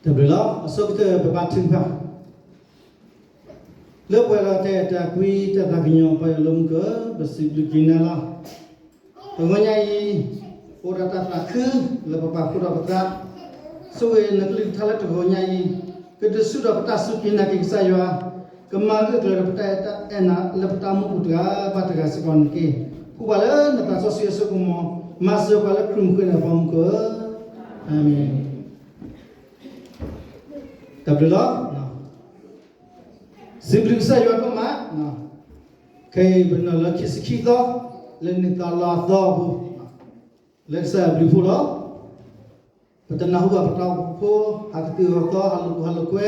တၢ်ဘျုးလီၤ. အဆိကတၢၢ်ပဘါထုကဖၣ် လၢပှဲၤဒီးတၢ်အဲၣ်တၢ်ကွံတၢ်သးကညီၤ ပၢ်ယွၤလၢမူကၢၢ် ပစံးဘျုးက့ၤနၤလီၤ. တဂီၤညါအံၤ အိၣ်ဒီးတၢ်သးခု လၢပပာ်ဖှိၣ်ဒီးပသး ဆိၣ်ဂ့ၤနကလုၢ်ကထါလၢတဂီၤညါအံၤ ကဒုးဆူၣ်ထီၣ်ပတၢ်စူၢ်က့ၤနာ်က့ၤကစၢ်ယွၤ ကမၤဂၢၢ်ကျၢၤဒီးပတၢ်အဲၣ်တၢ်အဲၣ်နၤ လၢပတၢ်အိၣ်မူပူၤတဂၤဘၣ်တဂၤစ့ၢ်ကီးန့ၣ်တက့ၢ်. ဃုပှၤလၢနသးစီဆှံအစိကမီၤ မၤစၢၤပှၤလၢခရံာ်မူခိၣ်န့ၣ်အပှၤမူခိၣ်ဧၢ, အၤမ့ၣ်. တၢ်ဘျုးလီၤ. စံးဘျုးကစၢ်ယွၤဒိၣ်မး, ခဲအံၤပနီၤလၢခံဆံခံသီ လၢနံၣ်သီလါသီအပူၤ လၢကစၢ်ယွၤဘျုးဖှိၣ်လီၤ. ပတနၢ်ဟူဘၣ်ပတၢ်အိၣ်ဖှိၣ်ဖိ ဟးကသုၣ်အသီ ဟးလိာ်ကွဲ ဟးလိာ်ကွဲ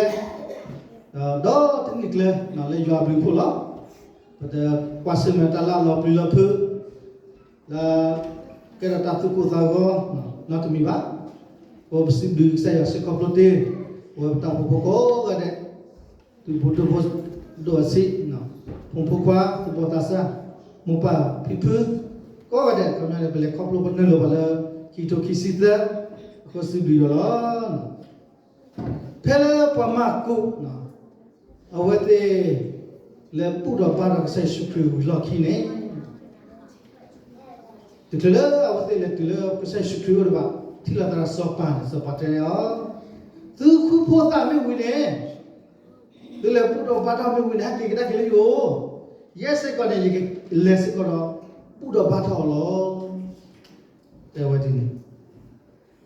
ဒီးတနံၣ်ကျၢၤ လၢယွၤဘျုးဖှိၣ်လီၤ. ပတကွၢ်ဆၢၣ်မဲာ်တၢ်လၢအလီၤပျံၤလီၤဖုး လၢ ကဲထီၣ်တၢ်သူၣ်ကိၢ်သးဂီၤ နီတမံၤဘၣ်. ပစံးဘျုးကစၢ်ယွၤစ့ၢ်ကီးဖျိတ့ၢ် ပဝဲပတၢ်အိၣ်ဖှိၣ်ဖိကိးဂၤဒဲး ဒူၣ်ဖိထၢဖိ ဒိၣ်အဆံး ဖိမုၣ်ဖိခွါ သူၣ်ဘီၣ်သးစၢ် မိၢ်ပၢ်ဖံဖု ကိးဂၤဒဲး ခီပညီန့ၣ် ပလဲၤခီဖျိပနုာ်လီၤဘၣ်လၢ ခံကထိခံဆံသၢ အဃိစံးဘျုးယွၤလီၤ. ဖဲလၢပှၤမၢ်ကူး အဝဲသ့ၣ် လဲၤဘူၣ်ထီၣ်ဘါထီၣ်ကစၢ်ယ့ၣ်ၡူးခရံာ်ဝံၤလီၢ်ခံန့ၣ် တချုးလၢအဝဲသ့ၣ်လဲၤတုၤလၢကစၢ်ယ့ၣ်ၡူးခရံာ်အအိၣ်ဒီးဘၣ် ထံၣ်လိာ်သးဒီးစီၤပၤန့ၣ် စီၤပၤတဲန့ၢ်အီၤ, သုဃုဖိသၣ်မ့ၢ်ဝံၤန့ၣ် သုလဲၤဘူၣ်ထီၣ်ဘါထီၣ်မ့ၢ်ဝံၤန့ၣ် ဟဲက့ၤကဒါက့ၤလၢယအိၣ်, ယဲစ့ၢ်ကီးန့ၣ် ယကလဲၤစ့ၢ်ကီးဒီး ဘူၣ်ထီၣ်ဘါထီၣ်အီၤလီၤ. တဲဝဲဒ်န့ၣ်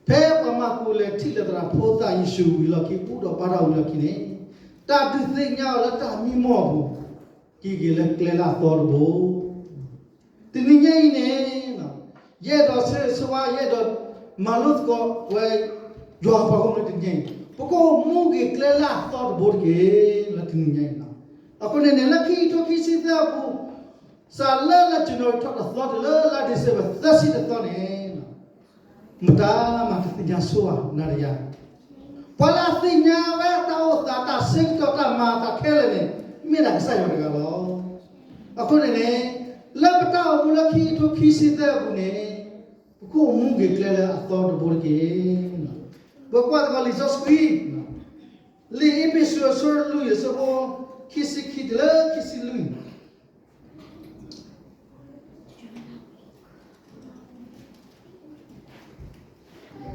ဖဲပှၤမၢ်ကူးလဲၤထံၣ်လိာ်သးဒီးဖိသၣ်ယ့ၣ်ၡူးဝံၤလီၢ်ခံ ဘူၣ်ထီၣ်ဘါထီၣ်ဝံၤလီၢ်ခံန့ၣ် တၢ်ဒုးသ့ၣ်ညါအီၤလၢတၢ်မံမီၢ်အပူၤ က့ၤက့ၤလၢကျဲလၢအသီတဘိ တနံၤညါအံၤန့ၣ် ယအဲၣ်ဒိးဆၢဂ့ၤဆၢဝါ ယအဲၣ်ဒိးမၤလိသကိးဝဲ ယွၤအပှၤဂီၢ်မုၢ်လၢတနံၤညါအံၤ ပကအိၣ်မူက့ၤကျဲလၢအသီတဘိတက့ၢ် လၢတနံၤညါအံၤ. အဃိန့ၣ်န့ၣ် လၢခံကထိခံဆံသၢအပူၤ စးလၢလါ January ထီၣ်တသီတုၤလၢလါ December သၢဆံတသီန့ၣ် မတၤမၤတသ့ၣ်ညါဆိဘၣ် နၤဒီးယၤ ပှၤလၢအသ့ၣ်ညါဝဲတၢ်အိၣ်သး တၢ်ဆၢကတီၢ် တၢ်မၤအသးခဲလၢာ်န့ၣ် မ့ၢ်ဒၣ်ကစၢ်ယွၤတဂၤလီၤ. အဃိန့ၣ်န့ၣ် လၢပတၢ်အိၣ်မူလၢခံကထိခံဆံသၢအပူၤန့ၣ် ပကအိၣ်မူက့ၤကျဲလၢအသီတဘိတက့ၢ်. ပကွၢ်သကိးလံာ်စီဆှံ လံာ်အ့းဖ့းစူးအဆၢလွံၢ်အဆၢဖိ ခံဆံခံတုၤလၢခံဆံလွံၢ် ဒ်သိးသုကပ့ၢ်လီၤကွံာ် သုနီၢ်လီၢ်လံၤဘၣ်ဃးဒီးသုတၢ်မၤလၢပျၢၤ လၢအအုၣ်သံဝဲဒ်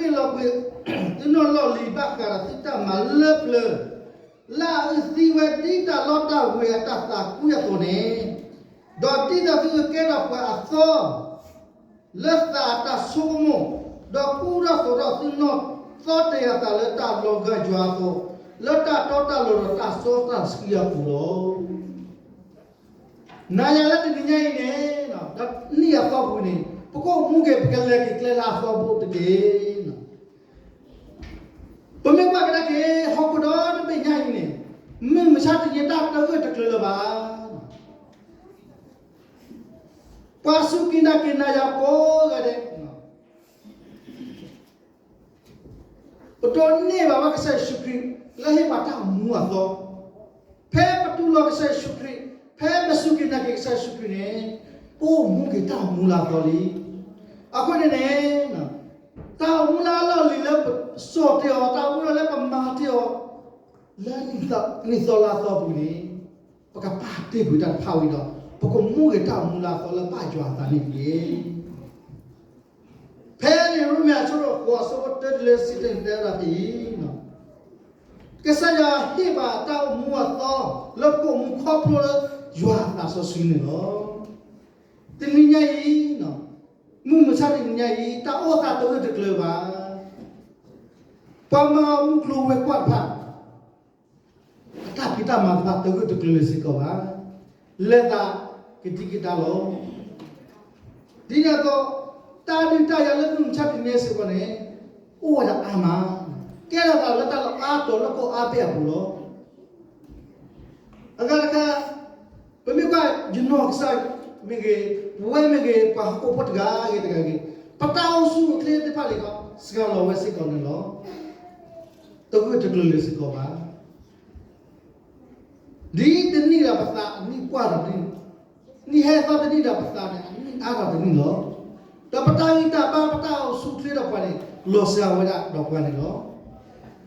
တၢ်လီတၢ်ဝ့ၤအတၢ်သးကွံအသိးန့ၣ်, ဒီးဒ်သိးသုကကဲထီၣ်ပှၤအသီ လၢသးအတၢ်ဆိကမိၣ်, ဒီးကူထီၣ်သိးထီၣ်သုနီၢ်သီတ့ၢ်အသးလၢတၢ်လီၤဂာ်ယွၤအသိး, လၢတၢ်တီတၢ်လိၤဒီးတၢ်စီတၢ်ဆှံအပူၤလီၤ. နၤယၤလၢတနံၤညါအံၤန့ၣ် ဒီးနံၣ်အသီပူၤန့ၣ် ပကအိၣ်မူက့ၤ ပကလဲၤက့ၤကျဲလၢအသီတဘိတက့ၢ်. ပမ့ၢ်ကွၢ်ကဒါက့ၤ ဟီၣ်ခိၣ်ဒီတဘ့ၣ်ညါအံၤန့ၣ် မုၢ်မဆါတနံၤတၢ်တဂၢၢ်တကျၢၤလၢၤဘၣ်. ပှၤစူၢ်က့ၤနာ်က့ၤနၤယၤကိးဂၤဒဲး ပဒိးန့ၢ်ဘၣ်ဝဲကစၢ်ယ့ၣ်ၡူးခရံာ် လၢဟ့ၣ်ပှၤတၢ်အိၣ်မူအသီ, ဖဲပတူၢ်လိာ်ကစၢ်ယ့ၣ်ၡူးခရံာ်, ဖဲပစူၢ်က့ၤနာ်က့ၤကစၢ်ယ့ၣ်ၡူးခရံာ်န့ၣ် ပအိၣ်မူက့ၤတၢ်အိၣ်မူလၢအသီလံ. အဃိန့ၣ်န့ၣ် တၢ်အိၣ်မူလၢအလီၢ်လံၤလၢပစိာ်တ့ၢ်အီၤ, တၢ်အိၣ်မူလၢပမၤတ့ၢ်အီၤ လၢနံၣ်သီလါသီပူၤန့ၣ် ပကပာ်တ့ၢ်ကွံာ်တၢ်တဖၣ်ဝံၤဒီး ပကအိၣ်မူက့ၤတၢ်အိၣ်မူလၢအသီလၢဘၣ်ယွၤအသးန့ၣ်တက့ၢ်. ဖဲလံာ်ရိမ့ၤအဆၢဒိၣ်ဃိးအဆၢဖိတၢတုၤလၢဆံတၢန့ၣ် တဲဝဲဒၣ်ဒ်အံၤ, ကစၢ်ယွၤဟ့ၣ်ပှၤတၢ်အိၣ်မူအသီ လၢပကအိၣ်မူခီဖျိလၢယွၤအသးစီဆှံန့ၣ်လီၤ. တနံၤညါအံၤ, မုၢ်မဆါတနံၤညါအံၤ တၢ်အိၣ်သးတဂၢၢ်တကျၢၤဘၣ်. ပှၤမၤမုၢ်ကျိၤဝဲၤကွာ်တဖၣ် အတၢ်ဖံးတၢ်မၤတဖၣ်တဂၢၢ်တကျၢၤလၢၤစ့ၢ်ကီးဘၣ်. လဲၤသးကဒံကဒါလီၤ. ဒ်န့ၣ်အသိး တၢ်ဒုးတၢ်ယၤလၢမုၢ်မဆါတနံၤညါစ့ၢ်ကီးန့ၣ် အိၣ်ဝဲဒၣ်အါမး, ကဲထီၣ်သးလၢတၢ်လီၢ်အါတီၤလၢကီၢ်အါဘ့ၣ်အပူၤလီၤ. အဂၤတခါ ပမ့ၢ်ကွၢ်ယနီၢ်ကစၢ်မ့ၢ်ဂ့ၤ, ပဝဲမ့ၢ်ဂ့ၤ, ပှၤဟီၣ်ခိၣ်ဖိတဂၤဂ့ၤတဂၤဂ့ၤ, ပတၢ်အိၣ်ဆူၣ်အိၣ်ချ့သ့ၣ်တဖၣ်န့ၣ်ဒီး စှၤလီၤဝဲစ့ၢ်ကီးန့ၣ်လီၤ. တဂၢၢ်တကျၢၤလၢၤစ့ၢ်ကီးဘၣ်. ဒ်တနံၣ်ဒီးပသးအနံၣ်ပှၢ်ထီၣ်တနံၣ်, နံၣ်ဟဲသီတနံၣ်ဒီးပသးန့ၣ် အနံၣ်အါထီၣ်တနံၣ်လီၤ. ဒီးပတၢ်ဂံၢ်တၢ်ဘါ ပတၢ်အိၣ်ဆူၣ်အိၣ်ချ့ဒီးပှၤန့ၣ် လီၤစှၤဝဲဒၣ်ဒီးပှၤန့ၣ်လီၤ.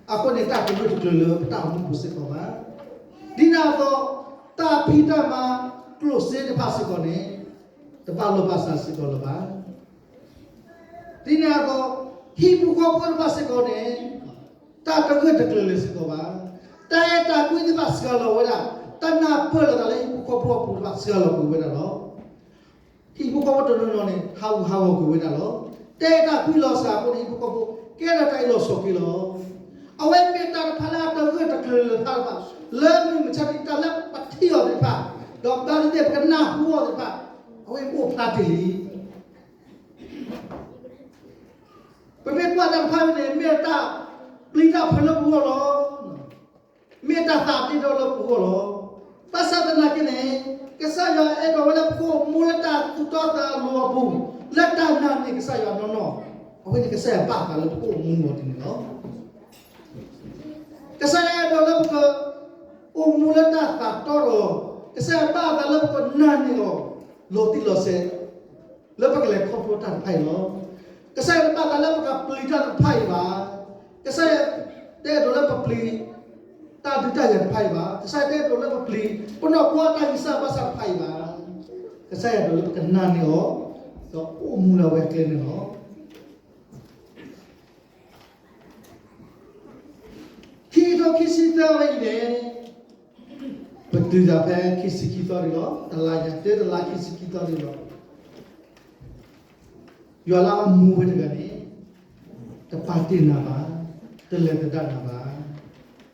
အဃိန့ၣ် တၢ်တဂၢၢ်တကျၢၤလၢပတၢ်အိၣ်မူပူၤစ့ၢ်ကီးဘၣ်. ဒ်န့ၣ်အသိး တၢ်ဖံးတၢ်မၤကျိၣ်စ့တဖၣ်စ့ၢ်ကီးန့ၣ် တဘၣ်လိာ်ဘၣ်စးစ့ၢ်ကီးလၢၤဘၣ်. ဒ်န့ၣ်အသိး ဟံၣ်ဖိဃီဖိတဖၣ်စ့ၢ်ကီးန့ၣ် တၢ်တဂၢၢ်တကျၢၤလၢၤစ့ၢ်ကီးဘၣ်. တၢ်အဲၣ်တၢ်ကွံသ့ၣ်တဖၣ်စှၤလီၤဝဲဒၣ်, တၢ်နၢ်ပၢၢ်လိာ်သးလၢဟံၣ်ဖိဃီဖိအပူၤတဖၣ်စှၤလီၤကွံာ်ဝဲဒၣ်လီၤ. ဟံၣ်ဖိဃီဖိတနီၤနီၤန့ၣ် ဟးဂူာ်ဟးဂီၤကွံာ်ဝဲဒၣ်လီၤ. တၢ်အဲၣ်တၢ်ကွံလီၤစှၤအဃိန့ၣ် ဟံၣ်ဖိဃီဖိ ကဲထီၣ်တၢ်အ့ၣ်လိာ်ဆိးက့လီၤ. အဝဲမ့ၢ်တၢ်တဖၣ်လၢအတဂၢၢ်တကျၢၤလၢၤတဖၣ်တဖၣ်, လၢမုၢ်မဆါတနံၤတၢ်လၢပထံၣ်အီၤသ့ၣ်တဖၣ်, ဒီးဘၣ်သ့ၣ်သ့ၣ်ပကနၢ်ဟူအီၤသ့ၣ်တဖၣ်, အဝဲအိၣ်ဖျါတ့ၢ်လံ. ပမ့ၢ်ကွၢ်တၢ်တဖၣ်န့ၣ် မ့ၢ်တၢ်ပျံၤတၢ်ဖုးလၢပဂီၢ်လီၤ. မ့ၢ်တၢ်သးတ့ဒီလၢပဂီၢ်လီၤ. ဘၣ်ဆၣ်သနာ်က့န့ၣ် ကစၢ်ယွၤအဲၣ်ဒိးဝဲလၢပကအိၣ်မူလၢတၢ်သူၣ်တီသးလိၤအပူၤ, လၢတၢ်နာ်န့ၢ်ကစၢ်ယွၤနီၢ်နီၢ်, အဝဲန့ၣ်ကစၢ်ယွၤဘၣ်အသးလၢပကအိၣ်မူအီၤဒ်န့ၣ်လီၤ. ကစၢ်ယွၤအဲၣ်ဒိးလၢပကအိၣ်မူလၢတၢ်သးတီဒီး, ကစၢ်ယွၤဘၣ်အသးလၢပကနာ်န့ၢ်အီၤ လီၤတံၢ်လီၤဆဲး လၢပကလဲၤခီဖျိတၢ်တဖၣ်အံၤလီၤ. ကစၢ်ယွၤတဘၣ်သးလၢပကပျံၤတၢ်တဖၣ်အံၤဘၣ်. ကစၢ်ယွၤတအဲၣ်ဒိးလၢပပျံၤ တၢ်ဒုးတၢ်ယၤတဖၣ်အံၤဘၣ်. ကစၢ်ယွၤတအဲၣ်ဒိးလၢပပျံၤ ပနီၢ်ကီၢ်တၢ်ဂံၢ်စၢ်ဘါစၢ်တဖၣ်အံၤဘၣ်. ကစၢ်ယွၤအဲၣ်ဒိးလၢပကနာ်န့ၢ်အီၤ ဒီးအိၣ်မူလၢအဝဲအကျဲန့ၣ်လီၤ. ခံကထိခံဆံသၢဝဲအံၤန့ၣ် ပတုၤဒၣ်ဖဲခံဆံခံသီန့ၣ်လီၤ. တလါညါ တလါခံဆံခံသီန့ၣ်လီၤ. ယွၤလၢအမူဝဲတဂၤန့ၣ် တပာ်တ့ၢ်နၤဘၣ်, တလဲၤသဒၣ်နၤဘၣ်.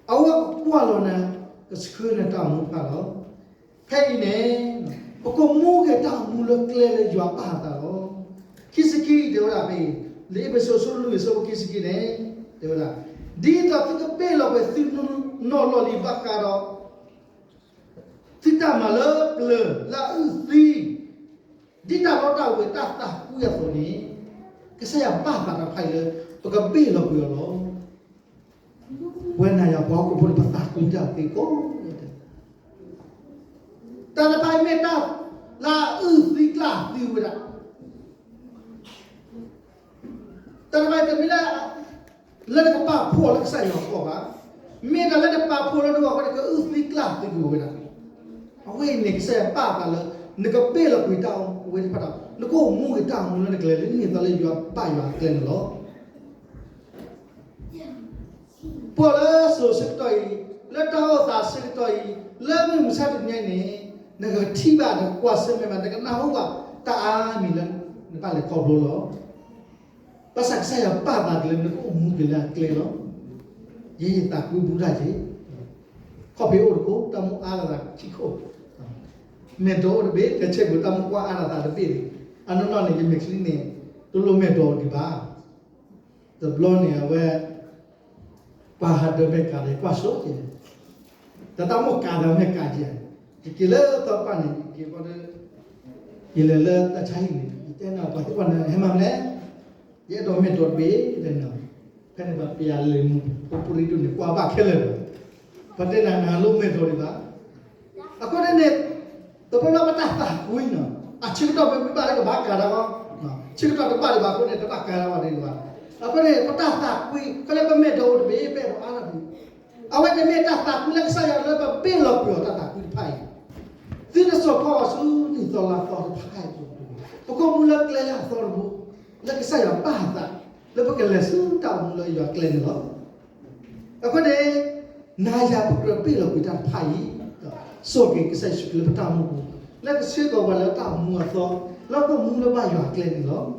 အဝဲကကွၢ်လီၤနၤ, ကဆှၢနတၢ်အိၣ်မူတဖၣ်လီၤ. ဖဲအံၤန့ၣ် ပကမူက့ၤတၢ်အိၣ်မူလၢကျဲလၢယွၤဘၣ်အသးလီၤ. ခံဆံခံတဲဝဲဒၣ်ဖဲအံၤ, လံာ်အ့းဖ့းစူးအဆၢလွံၢ်အဆၢဖိခံဆံခံန့ၣ် တဲဝဲဒၣ်, ဒ်သိးသုကဘ့ၣ်လီၤကွံာ်သုနီၢ်လီၢ်လံၤဘၣ်ဃးဒီး သုတၢ်မၤလၢပျၢၤလၢအအုၣ်သံ, ဒ်တၢ်လီတၢ်ဝ့ၤတၢ်သးကွံအသိးန့ၣ်, ကစၢ်ယွၤဘၣ်သးတၢ်တဖၣ်အံၤလၢ ပကဘ့ၣ်လီၤကွံာ်အီၤလီၤ. ပဝဲနၤယၤပှၤဟီၣ်ခိၣ်ဖိန့ၣ် ပသးကွံတၢ်သ့ကိး, တၢ်တဖၣ်အံၤမ့ၢ်တၢ်လၢအအုၣ်သံကျၢ်သံဝဲဒၣ် တၢ်တဖၣ်အံၤတမ့ၢ်လၢ လၢနကပာ်ဖှိၣ်လၢကစၢ်ယွၤအဂီၢ်ဘၣ်. မ့ၢ်တၢ်လၢနပာ်ဖှိၣ်လၢနဂီၢ်အဃိန့ၣ် ကအုၣ်သံကျၢ်သံကွံာ်ဝဲဒၣ်. အဝဲအံၤန့ၣ် ကစၢ်ယွၤဘၣ်သးလၢ နကဘ့ၣ်လီၤကွံာ်တၢ်အိၣ်ဝဲသ့ၣ်တဖၣ်ဒီး နကအိၣ်မူက့ၤတၢ်အိၣ်မူလၢနကျဲ လၢနဟ့ၣ်သီလၢယွၤဘၣ်ယွၤအကျဲန့ၣ်လီၤ. ပှၤလၢစိၤဆၢကတီၢ်အံၤ, လၢတၢ်အိၣ်သးဆၢကတီၢ်အံၤ, လၢမုၢ်မဆါတနံၤအံၤန့ၣ်, နကထံၣ်ဘၣ် နကကွၢ်ဆၢၣ်မဲာ်ဘၣ် နကနၢ်ဟူဘၣ်တၢ်အါမံၤလၢ နဘၣ်လဲၤခီဖျိလီၤ. ဘၣ်ဆၣ်ကစၢ်ယွၤဘၣ်သးလၢနကအိၣ်မူက့ၤလၢအကျဲလီၤ. ယဲယသးကွံဘူးဒၣ်က့ၤ, ခီၣ်ဖံးအိၣ်တကိး တၢ်မူအါလီၤသးခံခိၣ်, မဲာ်ဒိးအိၣ်တဘ့ၣ် ကဆဲးကွံာ်တၢ်မူကွၢ်အါလီၤသးတဘ့ၣ်န့ၣ်, အနီၢ်နီၢ်န့ၣ် ယမဲာ်ချံန့ၣ် တလိၣ်မဲာ်ဒိးဒံးဘၣ်. တဘျီန့ၣ် အဝဲ ပှၤဟးဒၢးမဲာ်ကးဒီးကွၢ်ဆိက့ၤ, ဒီးတၢ်မိၣ်ကးဒီးမဲာ်ကးက့ၤ, ယက့ၤလၢသီတဖၣ်န့ၣ် ယက့ၤဘီဒီး ယလဲၤလၢတၢ်ဆါဟံၣ်န့ၣ် ယတဲန့ၣ် ပှၤသ့ၣ်ပှၢ်န့ၣ် ဟဲမၤမနုၤလဲၣ်, ယအဲၣ်ဒိးမဲာ်ဒိးတဘ့ၣ်တဲန့ၣ်, ဖဲန့ၣ်ဒီးပယၤလဲၤမူးဖိပူၤရံဒိၣ်န့ၣ် ကွၢ်ဘၣ်ခဲလၢာ်ဒီး, ပှၤတဲနၤ နလိၣ်မဲာ်ဒိးဒံးဘၣ်. အဃိန့ၣ်န့ၣ် တဘျီဘျီပတၢ်သးကွံနီၤ, အဆၢကတီၢ်မ့ၢ်ဘၣ်လၢကဘၣ်ကးတၢ်အီၤ, ဆၢကတီၢ်တဘၣ်ဒံးဘၣ်အဃိန့ၣ် တဘၣ်ကးတၢ်အီၤဒံးဘၣ်. အဃိန့ၣ် ပတၢ်သးကွံ ခဲလၢာ်ပမဲာ်ဒိးအိၣ်တဘ့ၣ် ပအဲၣ်ဒိးအါထီၣ်ဒံး, အဝဲန့ၣ်မ့ၢ်တၢ်သးကွံလၢကစၢ်ယွၤလၢပဘ့ၣ်လီၤကွံာ်အီၤတၢ်သးကွံတဖၣ်အံၤ, သုတစိာ်ဖီအီၤဆူနံၣ်သီလါသီတဖၣ်အံၤ, ပကအိၣ်မူလၢကျဲလၢအသီတဘိ, လၢကစၢ်ယွၤဘၣ်အသး, လၢပကလဲၤဆူတၢ်အိၣ်မူလၢယွၤကျဲန့ၣ်လီၤ. အဃိန့ၣ် နၤယၤပကြၢးဘ့ၣ်လီၤကွံာ်တၢ်တဖၣ်အံၤ, စိာ်က့ၤကစၢ်ယ့ၣ်ၡူးခရံာ်လၢပတၢ်အိၣ်မူပူၤ, လၢကဆှၢက့ၤဝဲလၢတၢ်အိၣ်မူအသီ, လၢကအိၣ်မူလၢဘၣ်ယွၤအကျဲန့ၣ်လီၤ.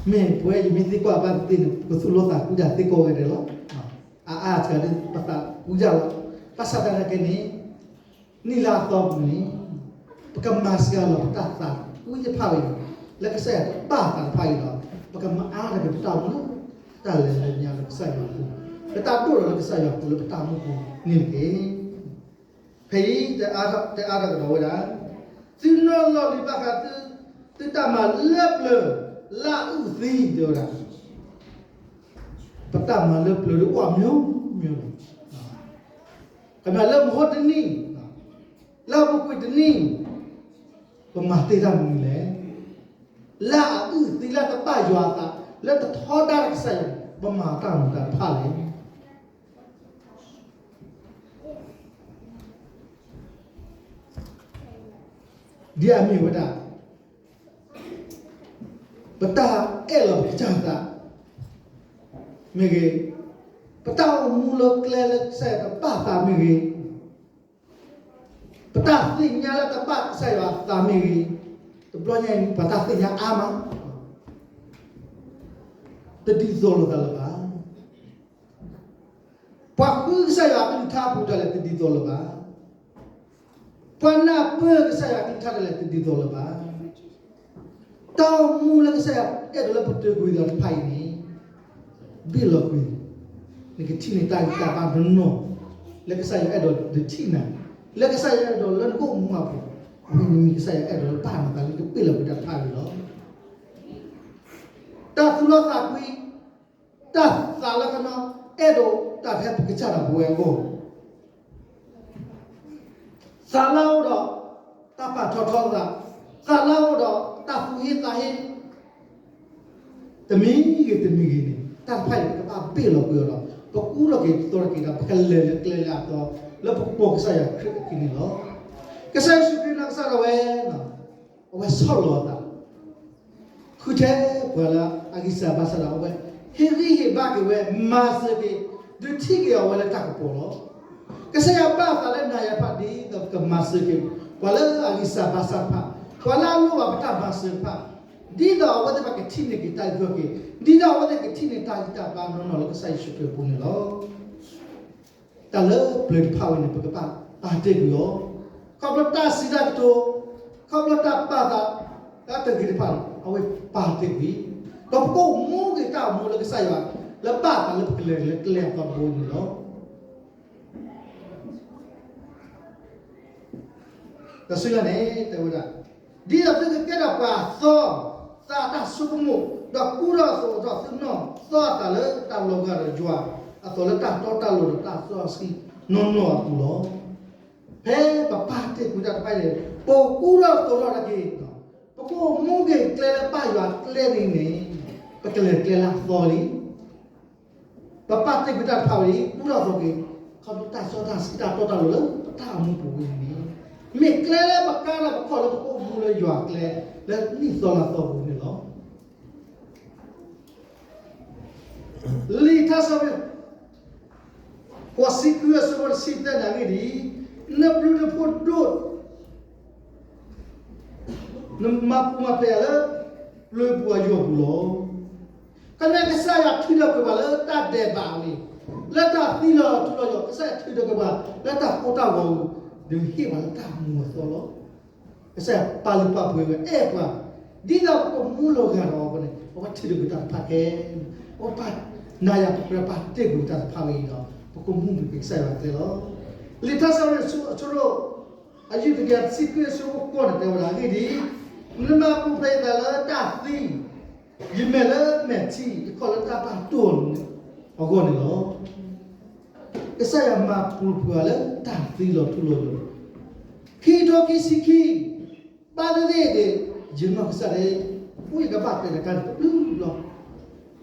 မ့ၢ်ပဝဲယမ့ၢ်သံကွၢ်ဘၣ်သ့ၣ်သ့ၣ်န့ၣ် ပကသူၣ်လီသးကွံတၢ်သ့ကိးဂၤဒဲးလီၤ. အအါစှၤဒီး ပသးကွံတၢ်လီၤ. ဘၣ်ဆၣ်သနာ်က့န့ၣ် နံၣ်လါအသီပူၤန့ၣ် ပကမၤစှၤလီၤပတၢ်သးကွံတဖၣ်အံၤ, လၢကစၢ်ယွၤတဘၣ်သးတဖၣ်အံၤဒီး ပကမၤအါထီၣ်က့ၤပတၢ်အိၣ်မူလၢ တၢ်လဲၤလၢညါလၢကစၢ်ယွၤအပူၤ, လၢတၢ်ဒိၣ်ထီၣ်လၢကစၢ်ယွၤအပူၤလၢပတၢ်အိၣ်မူပူၤန့ၣ်တက့ၢ်. ဖဲအံၤ တအါထီၣ်ကဒီးဝဲဒၣ်, သုနီၢ်လီၢ်လံၤဘၣ်ဃး သုတၢ်မၤလၢပျၢၤလၢအအုၣ်သံ တဲဝဲဒၣ်, ပတၢ်မၤလၢပျၢၤဒ်အိၣ်အမျိုးမျိုးလီၤ. ကမၤလၢမဟိတနံၣ်, လၢအပူၤကွံာ်တနံၣ်, ပမၤတ့ၢ်တၢ်မနုၤလဲၣ်. လၢအအုၣ်သံလၢတဘၣ်ယွၤအသး, လၢတထီဒါဒီးကစၢ်ယွၤန့ၣ် ပမၤတၢ်မနုၤတၢ်တဖၣ်လဲၣ်. ဒ်အမ့ၢ်ဝဲဒၣ် ပတၢ်အဲၣ်လီၤပကစၢ်သးမ့ၢ်ဂ့ၤ, ပတၢ်အိၣ်မူလၢကျဲလၢကစၢ်ယွၤတဘၣ်သးမ့ၢ်ဂ့ၤ, ပတၢ်သ့ၣ်ညါလၢတဘၣ်ကစၢ်ယွၤသးမ့ၢ်ဂ့ၤ, တဘျီညါအံၤ ပှၤတၢ်သ့ၣ်ညါအါမး တဒ်သိးလိာ်သးလၢၤဘၣ်. ပှၤဃုကစၢ်ယွၤအကလုၢ်ကထါအပူၤဒၣ်လဲာ် တဒ်သိးလၢၤဘၣ်. ပှၤနၢ်ပၢၢ်ကစၢ်ယွၤအကလုၢ်ကထါဒၣ်လဲာ် တဒ်သိးလၢၤဘၣ်. တၢ်အိၣ်မူလၢကစၢ်ယွၤအဲၣ်ဒိးလၢပတုာ်ကွံာ်သးတဖၣ်အံၤန့ၣ် ဘ့ၣ်လီၤကွံာ်, နကထံၣ်န့ၢ်တၢ်ဂံၢ်တၢ်ဘါနီၢ်နီၢ်, လၢကစၢ်ယွၤအဲၣ်ဒိးနထံၣ်နၤ, လၢကစၢ်ယွၤအဲၣ်ဒိးလၢနကအိၣ်မူအပူၤ, အဝဲန့ၣ်မ့ၢ်ကစၢ်ယွၤအဲၣ်ဒိးလၢပာ်နသးလၢကဘ့ၣ်လီၤကွံာ်တၢ်တဖၣ်အံၤလီၤ. တၢ်သူၣ်လီသးကွံ, တၢ်သးလၢကနီ အဲၣ်ဒိးတၢ်ဖဲပကစၢ်ဒၣ်ပဝဲအဂီၢ်, သးလၢအအိၣ်ဒီးတၢ်ပာ်ထီၣ်ထီသး, သးလၢအအိၣ်ဒီးတၢ်သူၣ်ဟ့သးဟ့, တမံၤဂ့ၤတမံၤဂ့ၤန့ၣ် တၢ်တဖၣ်အံၤ ပကဘၣ်ဘ့ၣ်လီၤကွံာ်အီၤဒီး ပကူဒီးက့ၤသိးထီၣ်က့ၤဒီး ပကလဲၤလၢကျဲလၢအသီ လၢပကပိာ်ကစၢ်ယွၤခရံာ်အခံန့ၣ်လီၤ. ကစၢ်ယ့ၣ်ၡူးခရံာ်နီၢ်ကစၢ်ဒၣ်ဝဲ အဝဲဆီၣ်လီၤအသး ဃုထၢပှၤလၢအဂံၢ်စၢ်ဘါစၢ်ဒီး အဝဲဟ့ၣ်ဂံၢ်ဟ့ၣ်ဘါက့ၤဝဲ, မၤစၢၤက့ၤ, ဒုးထံၣ်က့ၤအီၤဝဲလၢတၢ်ကပီၤလီၤ. ကစၢ်ယွၤဘၣ်သးလၢနၤယၤတဖၣ် ဒ်သိးကမၤစၢၤက့ၤ ပှၤလၢအဂံၢ်စၢ်ဘါစၢ်တဖၣ်, ပှၤလၢအလိၣ်ဘၣ်ပတၢ်မၤစၢၤတဖၣ်, ဒ်သိးအဝဲသ့ၣ်တဖၣ်ကထံၣ်န့ၢ်က့ၤတၢ်အုၣ်က့ၤခီၣ်က့ၤ, ဒ်သိးအဝဲသ့ၣ်ကထံၣ်န့ၢ်တၢ်ဂံၢ်တၢ်ဘါနီၢ်နီၢ်လၢကစၢ်ယ့ၣ်ၡူးခရံာ်အပူၤန့ၣ်လီၤ. တၢ်လၢပျၢၤတဖၣ်ဝဲန့ၣ် ပကဘၣ်ပာ်တ့ၢ်ကွံာ်အီၤ, ခီဖျိတၢ်စံးတၢ်ကတိၤ, ခီဖျိတၢ်ပာ်သး တၢ်တဂ့ၤတဖၣ်န့ၣ် အဝဲပာ်တ့ၢ်ကွံာ်, ဒီးပကအိၣ်မူက့ၤတၢ်အိၣ်မူလၢကစၢ်ယွၤ လၢဘၣ်သးလၢပကလဲၤလၢကျဲအသီတဘိန့ၣ်လီၤ. ဒီးဆူညါန့ၣ် တဲဝဲဒၣ်, ဒ်သိးသုကကဲထီၣ်ပှၤအသီ, သးအတၢ်ဆိကမိၣ်, ဒီးကူထီၣ်အသိးဒီးသုနီၢ်သီအသးလၢတၢ်လီၤဂာ်ဒီးယွၤအသိး လၢတၢ်တီတၢ်လိၤဒီးတၢ်စီဆှံနီၢ်နီၢ်အပူၤလီၤ. ဖဲပပာ်တ့ၢ်ကွံာ်တၢ်တဖၣ်န့ၣ် ပကကူထီၣ်သိးထီၣ်တၢ်က့ၤ, ပကအိၣ်မူက့ၤကျဲလၢဘၣ်ယွၤကျဲန့ၣ်န့ၣ် ပကလဲၤကျဲလၢအသီလံ. ပပာ်တ့ၢ်ကွံာ်တၢ်တဖၣ်ဝဲအံၤ ကူထီၣ်သိးက့ၤ ခီဖျိတၢ်စီတၢ်ဆှံတၢ်တီတၢ်လိၤလၢပတၢ်အိၣ်မူပူၤဝဲန့ၣ် မ့ၢ်ကျဲလၢပကါလၢပခီၣ်လၢပကအိၣ်မူလၢယွၤကျဲ လၢနံၣ်သီလါသီပူၤန့ၣ်လီၤ. လံာ်ထါစံးပတြၢၤ ဃိးဆံဃုအဆၢဖိတဆံသၢန့ၣ်အဂ့ၢ်ဒ်အံၤ, နဘျုးနဖှိၣ်ဒိၣ် နမၤပူၤမၤဖျဲးယၤလၢ ပျၢၤပူၤအယီၢ်ပူၤလီၤ. ကန့ၣ်ကစၢ်ယွၤထုးထီၣ်က့ၤပှၤလၢတၢ်ဒဲးဘးအံၤ, လၢတၢ်သံလီၤထူလီၤယိာ်, ကစၢ်ယွၤထုးထီၣ်က့ၤပှၤ လၢတၢ်ကိၢ်တၢ်ဂီၤအံၤ, ဒီးဟ့ၣ်ပှၤလၢတၢ်မူအသီလီၤ. ကစၢ်ယွၤပာ်လုၢ်ပာ်ပှ့ၤဝဲအဲၣ်ပှၤ, ဒ်သိးပကမူလီၤဂာ်ဒီးအီၤအဃိန့ၣ် အဝဲထုးထီၣ်က့ၤတၢ်တဖၣ်ခဲလၢာ်, အဝဲပာ်နၤယၤပကြၢးပာ်တ့ၢ်ကွံာ်တၢ်တဖၣ်ဝဲအံၤဒီး ပကမူမ့ၢ်က့ၤကစၢ်ယွၤကျဲလီၤ. လံာ်ထါစံးပတြၢၤ အဆၢဒိၣ် အယုၢ်တကယၤတဆံခွံအဆၢဖိဃိးန့ၣ် တဲဝဲဒၣ်အဂ့ၢ်ဒ်အံၤ, နမၤပူၤဖျဲးယသးလၢတၢ်သံ, ယမဲာ်လၢမဲာ်ထံ, ယခီၣ်လၢတၢ်ဘၣ်တိၢ်အဂီၢ်န့ၣ်လီၤ. ကစၢ်ယွၤမၤပူၤဖျဲးလၢတၢ်သံလီၤထူလီၤယိာ်, ခံကထိခံဆံခံ, ဘၣ်သ့ၣ်သ့ၣ်န့ၣ် ယနီၢ်ကစၢ်ဒၣ် အိၣ်ယကဘၣ်ပဲာ်တၢ်ကါန့ၣ်တဘျုးလီၤ.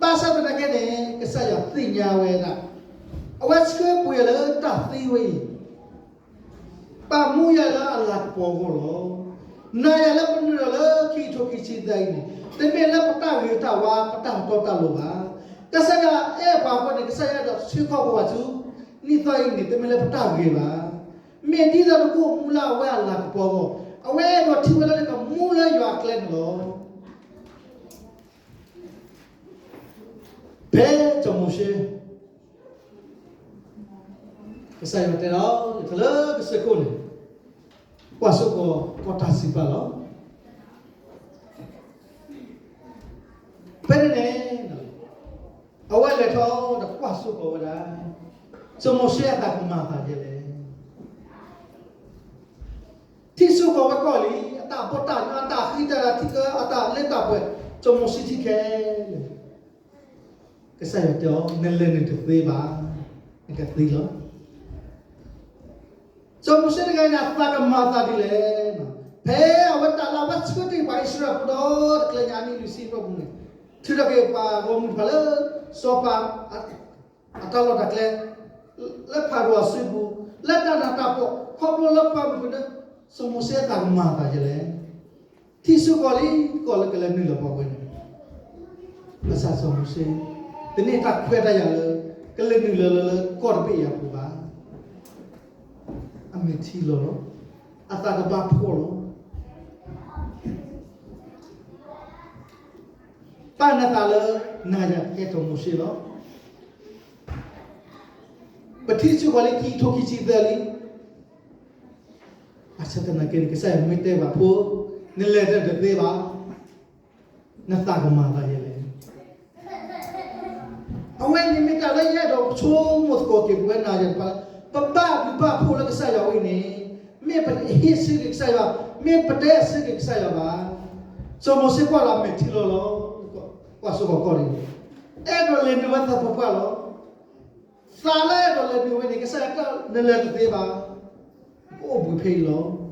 ဘၣ်ဆၣ်သနာ်က့န့ၣ် ကစၢ်ယွၤသ့ၣ်ညါဝဲဒၣ် အဝဲဆှၢပှ့ၤယၤလၢတၢ်သံဝဲအံၤ ပာ်မူယၤလၢအလၤကပီၤအဂီၢ်လီၤ. နၤယၤလၢပနုာ်လီၤလၢခံကထိခံဆံသၢအံၤန့ၣ် တမ့ၢ်လၢပတၢ်ဂ့ၤတၢ်ဝါ ပတၢ်တီတၢ်လိၤဘၣ်. ကစၢ်ယွၤအဲၣ်ပှၤအဃိန့ၣ် ကစၢ်ယွၤအဲၣ်ဒိးဆှၢခီၣ်ပှၤဆူနံၣ်သီအံၤန့ၣ် တမ့ၢ်လၢပတၢ်ဂ့ၤဘၣ်. မ့ၢ်ဒ်သိးနကအိၣ်မူလၢအဝဲအလၤကပီၤအဂီၢ်, အဝဲအဲၣ်ဒိးထံၣ်ဝဲဒၣ်လၢကမူလၢယွၤအကျဲန့ၣ်လီၤ. ဖဲစီၤမိၤၡ့ ကစၢ်ယွၤတဲဒီး တၢ်လၢကစၢၢ်ခိၣ်န့ၣ် ကွၢ်စိကီးကီၢ်တၢ်စံးပာ်လီၤ. ဖဲန့ၣ်န့ၣ် အဝဲလဲၤထီၣ်ဒီးကွၢ်စိကီးဝဲဒၣ် စီၤမိၤၡ့အသးကမၤအသးဒ်လဲၣ်. ထံၣ်စိကီးဝဲကီၢ်လံ, အတၢ်ဘီၣ်တၢ်ညီ အတၢ်ဃံတၢ်လၤထံကၢ အတၢ်လ့တၢ်ပှဲၤ, စီၤမိၤၡ့ထံၣ်ခဲလၢာ်. ကစၢ်ယွၤတဲအီၤ နလဲၤနုာ်တသ့ဘၣ်, နကသံလီၤ. စီၤမိၤၡ့တဂၤအံၤန့ၣ် အသးကမၤအသးဒ်လဲၣ်. ဖဲအဝဲတၢ်လၢအဝဲဆှၢတ့ၢ်ပှၤအံၣ်စရ့လးဖိဒီး တကျဲညါအနံၣ်လွံၢ်ဆံအဖီခိၣ်န့ၣ် ထုးထီၣ်က့ၤပှၤဂီၢ်မုၢ်တဖၣ်လၢ စီၤပၤ အတၢ်လီၢ်တၢ်ကျဲ, လၢဖၤရိၤအစုပူၤ, လၢတၢ်နးတၢ်ဖှီၣ်, ခီဖျိလၢပှၤမုၣ်ကနၢ, စီၤမိၤၡ့အသးကမၤအသးဒ်လဲၣ်. ထံၣ်ဆူကီၢ်လံ, ကီၢ်လၢကလဲၤနုာ်လီၤပှၤဝဲန့ၣ်, ဘၣ်ဆၣ်စီၤမိၤၡ့ တန့ၢ်တၢ်ခွဲးတၢ်ယာ်လၢ ကလဲၤနုာ်လီၤလၢကီၢ်တဘ့ၣ်အံၤအပူၤဘၣ်. အမဲာ်ထံလီၤလီၤ, အသးကဘၣ်ဖှီၣ်လီၤ. ပာ်နသးလၢ နၤယၤကဲထီၣ်မိၤၡ့လီၤ. ပထံၣ်ဆူကီၢ်လံခံကထိခံဆံသၢလံ. ဘၣ်ဆၣ်သနာ်က့န့ၣ် ကစၢ်ယွၤမ့ၢ်တဲဘၣ်ဖိ, နလဲၤတၢ်တသ့ဘၣ်, နသးကမၤသးဒ်လဲၣ်. အဝဲန့ၣ်မ့ၢ်တၢ်လၢယအဲၣ်ဒိးဆိကမိၣ်သကိးက့ၤပဝဲနၤယၤတဖၣ်လၢ ပဘၣ်ဘျုးဘၣ်ဖှိၣ်လၢကစၢ်ယွၤအအိၣ်န့ၣ်, မ့ၢ်ပဟ့ၣ်ဆၢက့ၤကစၢ်ယွၤ, မ့ၢ်ပတဲဆၢက့ၤကစၢ်ယွၤဘၣ်. စီၤမိၤၡ့ကွၢ်လီၤအမဲာ်ထံလီၤလီၤ, ကွၢ်စ့ၢ်ကီးကီၢ်န့ၣ်, အဲၣ်ဒိးလဲၤနုာ်ဝဲသပှၢ်ပှၢ်လီၤ. သးလၢအဲၣ်ဒိးလဲၤနုာ်ဝဲန့ၣ် ကစၢ်ယွၤတၢ်နလဲၤတသ့ဘၣ်, ကအိၣ်ဘှံးဖဲအံၤလီၤ.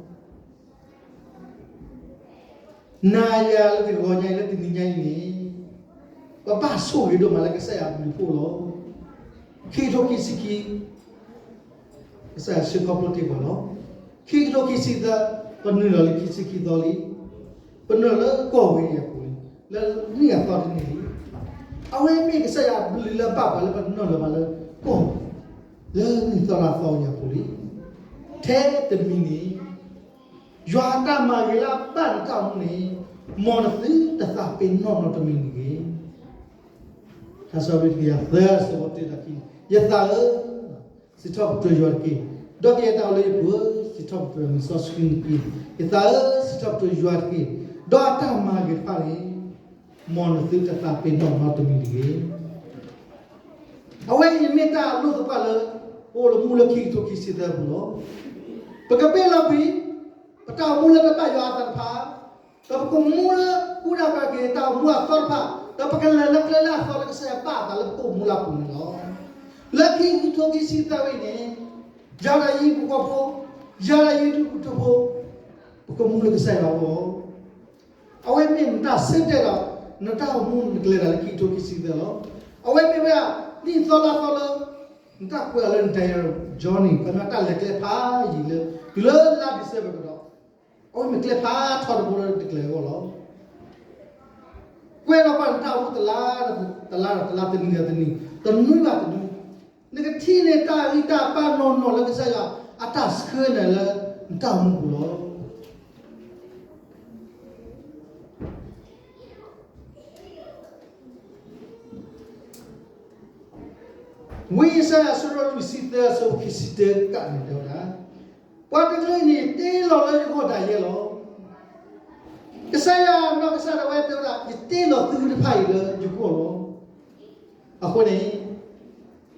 နၤယၤလၢတဂီၤညါအံၤလၢတနံၤညါအံၤန့ၣ်, ပဘၣ်ဆိၣ်ဂ့ၤဒိၣ်မးလၢကစၢ်ယွၤအဘျုးအဖှိၣ်လီၤ. ခံကထိခံဆံခံ, ကစၢ်ယွၤဆှၢခီဖျိတ့ၢ်ပှၤလီၤ. ခံကထိခံဆံသၢ, ပနုာ်လီၤလၢခံဆံခံသီလံ. ပနုာ်လီၤလၢကီၢ်ဝဲအံၤအပူၤလံ, လၢနံၣ်အသီတနံၣ်လံ. အဝဲမ့ၢ်ကစၢ်ယွၤအဘျုးလၢအဘၣ်ပှၤလၢပနုာ်လီၤဘၣ်လၢကီၢ်, လၢနံၣ်သီလါသီအံၤအပူၤလံ. ထဲတမံၤန့ၣ် ယွၤအတၢ်မၤဂ့ၤလၢအဘၣ်နတၢ်အိၣ်မူန့ၣ်, မ်နသုတသးပ့ၤနီၣ်နီတမံၤတဂ့ၤ. ထါစံးပတြၢၤ ယၤသၢ အဆၢဖိတၢ ခံ, ယသးဧၢ, စံးထီၣ်ပတြၢၤယွၤတက့ၢ်. ဒီးကယဲၢ်တၢ်အိၣ်လၢယပူၤဧၢ, စံးထီၣ်ပတြၢၤလံာ်စီဆှံတက့ၢ်. ယသးဧၢ, စံးထီၣ်ပတြၢၤယွၤတက့ၢ်. ဒီးအတၢ်မၤဂ့ၤတဖၣ်န့ၣ်, မ်နသုတသးပ့ၤနီၣ်နီတမံၤတဂ့ၤ. အဝဲအံၤမ့ၢ်တၢ်လိၣ်သပှၢ်လၢ ပအိၣ်လၢမူလၢခံကထိခံဆံသၢပူၤလီၤ. ပကပ့ၢ်လီၤကွံာ် ပတၢ်အိၣ်မူလၢတဘၣ်ယွၤအသးတဖၣ်, ဒီးပကအိၣ်မူလၢကူၣ်ဒၣ်ကးက့ၤတၢ်အိၣ်မူအသီတဖၣ်, ဒီးပကလဲၤလၢကျဲလၢအသီလၢကစၢ်ယွၤပာ်အသးလၢပအိၣ်မူလၢအပူၤန့ၣ်လီၤ. လၢခံကထိခံဆံသၢဝဲအံၤန့ၣ်, ယၤဒီးယဟံၣ်ဖိဃီဖိ, ယၤဒီးယဒူၣ်ဖိထၢဖိ, ပကအိၣ်မူလၢကစၢ်ယွၤအဂီၢ် အဝဲမ့ၢ်နတၢ်ဆၢတဲာ်ဒီး နတၢ်အိၣ်မူနကလဲၤတၢ်လၢခံကထိခံဆံသၢလီၤ. အဝဲမ့ၢ်ဝဲဒၣ် နံၣ်သီလါသီလၢ နတၢ်ကွဲးအီၤလၢနတၢ်ယၤ journey ခီပညီတၢ်လဲၤကျဲဖးယံာ်လၢ တုၤလၢလါ December ကဒီး, အဝဲမ့ၢ်ကျဲဖးထီတဘိလၢနတကျဲၤအဂီၢ်လီၤ. ကွဲးလီၤပှၤနတၢ်အိၣ်မူတလါဒီးတလါဒီးတလါ တနံၤဒီးတနံၤ တနွံဘၣ်တနွံ နကထံၣ်န့ၢ်တၢ်ဂံၢ်တၢ်ဘါနီၢ်နီၢ်လၢကစၢ်ယွၤအတၢ်ဆှၢနၤလၢနတၢ်အိၣ်မူပူၤလီၤ. ဝံယၡါယၤ အဆၢဒိၣ်လွံၢ်ဆံသၢ အဆၢဖိခံဆံတၢ ကးန့ၣ်တဲဝဲဒၣ်, ပှၤတကလုာ်အံၤန့ၣ် တ့လီၤလၢယဂီၢ်ဒၣ်ယဲလီၤ. ကစၢ်ယွၤအနီၢ်ကစၢ်ဒၣ်ဝဲတဲဝဲဒၣ် ယတ့လီၤသုတဖၣ်အံၤလၢယဂီၢ်လီၤ. အဃိန့ၣ်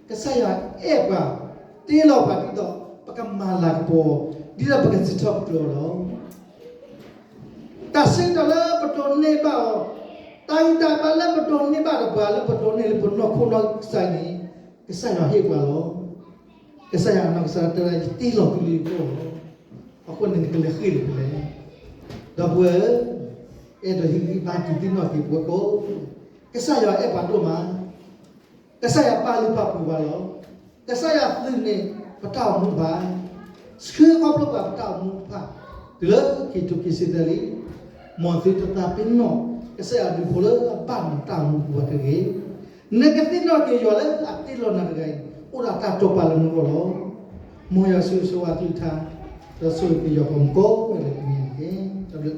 ကစၢ်ယွၤအဲၣ်ပှၤ, တ့လီၤပှၤဒ်သိး ပကမၤလၤကပီၤ, ဒ်သိးပကစံးထီၣ်ပတြၢၤအီၤလီၤ. တၢ်ဆၢကတီၢ်လၢပဒိးန့ၢ်ဘၣ်အီၤ, တၢ်ဂံၢ်တၢ်ဘါလၢပဒိးန့ၢ်ဘၣ်ဒီးပှၤလၢပဒိးန့ၢ်လၢပနီၢ်ခိနီၢ်ကစၢ်န့ၣ်, ကစၢ်ယွၤဟ့ၣ်ပှၤလီၤ. ကစၢ်ယွၤအနီၢ်ကစၢ်တဲဝဲဒၣ် ယတ့လီၤသုလၢယဂီၢ်လီၤ. အဃိန့ၣ်နကလဲၤဃ့ၢ်လၢပလဲၤ, ဒီပုၢ်ဝဲၢ်ဧၢ, အဲၣ်ဒိးဟ့ၣ်ဂံၢ်ဘါတုၤသ့ၣ်နီၣ်က့ၤပဝဲကိး, ကစၢ်ယွၤအဲၣ်ပှၤဒိၣ်မး ကစၢ်ယွၤပာ်လုၢ်ပာ်ပှ့ၤပှၤလီၤ. ကစၢ်ယွၤသုးန့ၢ်ပတၢ်အိၣ်မူတဖၣ်, ဆှၢခီဖျိပှၤပတၢ်အိၣ်မူတဖၣ်, တုၤလၢခံကထိခံဆံသၢလံ, မ်သုတသးပ့ၤနီၣ် ကစၢ်ယွၤအဘျုးအဖှိၣ်လၢအဘၣ်နတၢ်အိၣ်မူပူၤဘၣ်တဂ့ၤ. နကသ့ၣ်နီၣ်က့ၤယွၤလၢအတ့လီၤနၤတဂၤအံၤ, အိၣ်ဒီးတၢ်တိာ်ပာ်လၢနဂီၢ်လီၤ. မ်ယွၤဆိၣ်ဂ့ၤဆိၣ်ဝါအကလုၢ်ကထါ, ဒီးဆိၣ်ဂ့ၤက့ၤယွၤပှၤမူကိးဂၤဒဲးတနံၤအံၤတက့ၢ်. တၢ်ဘျုး